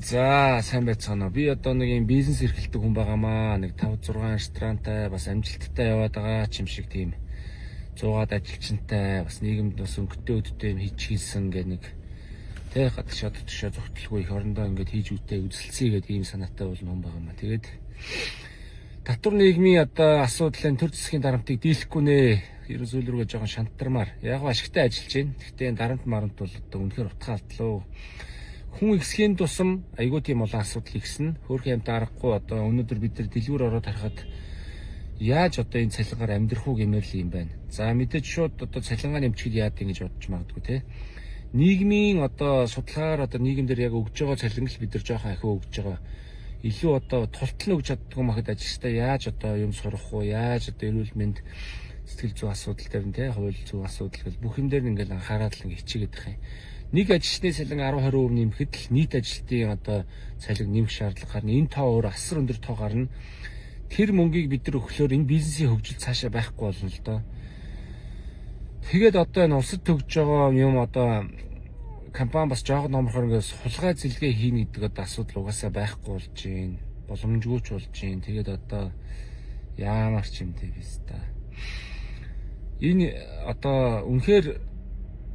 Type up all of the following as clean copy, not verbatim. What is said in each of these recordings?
За, сайн байцгаана уу. Би одоо нэг юм бизнес эрхэлдэг хүн байгаамаа. Нэг 5 6 ресторантай бас амжилттай яваад байгаа ч юм шиг, тийм 100-аад ажилчинтай, бас нийгэмд бас өнгөтэй өдтэй юм хийж хийсэн гэх нэг тэ гадагшаа дотгошоо зугталгүй их орондоо ингээд хийж үтэй үзэлцээ гэдэг ийм санаатай бол хүн байгаамаа. Тэгээд татвар нийгмийн одоо асуудлын төр засгийн дарамтыг дийлэхгүй нэ. Ерөн сүүл рүүгээ жоохон шантармаар. Яг ашигтай ажиллаж байна. Гэхдээ энэ дарамт марамт бол одоо үнэхээр утгаа алдлаа. Хүн ихсхийн тусам айгүй тийм олон асуудал ихсэн. Хөөрхөн амт аргагүй одоо өнөөдөр бид нар дэлгүүр ороод харахад яаж одоо энэ цалингаар амьдрах уу гэмээр л юм байна. За, мэдээж шууд одоо цалингаа нэмчихэд яад ингэж бодож магадгүй те. Нийгмийн одоо судалгаагаар одоо нийгэмдэр яг өгж байгаа цалин л бид нар жоохон ахиу өгж байгаа. Илүү одоо тултал нь өгч чаддгүй махад ажилчдаа яаж одоо юм сурах уу, яаж одоо эрүүл мэнд, сэтгэл зүйн асуудал дээр нь те, хууль зүйн асуудал гэл бүх юм дээр нь ингээл анхаарал ингээ хичээгээд их юм. Нэг ажилчны цалин 10 20% нэмэхэд л нийт ажилтны одоо цалин нэмэх шаардлага гарна. Энэ тоо өөр асар өндөр тоо гарна. Тэр мөнгийг бид нар өгөхлөөр энэ бизнесийн хөгжил цаашаа байхгүй болно л доо. Тэгээд одоо энэ улсад төгж байгаа юм одоо компани бас жоохон номрохоор ингээд сулгай зэлгээ хийнэ гэдэг одоо асуудал угаасаа байхгүй болж байна. Боломжгүй ч болж байна. Тэгээд одоо яамар ч юм те биз та. Энэ одоо үнэхээр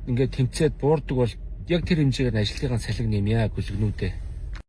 ингээд тэмцээд буурдаг бол яг тэр хэмжээгээр ажилтныхаа цалин нэмье, гүлгнүүдээ.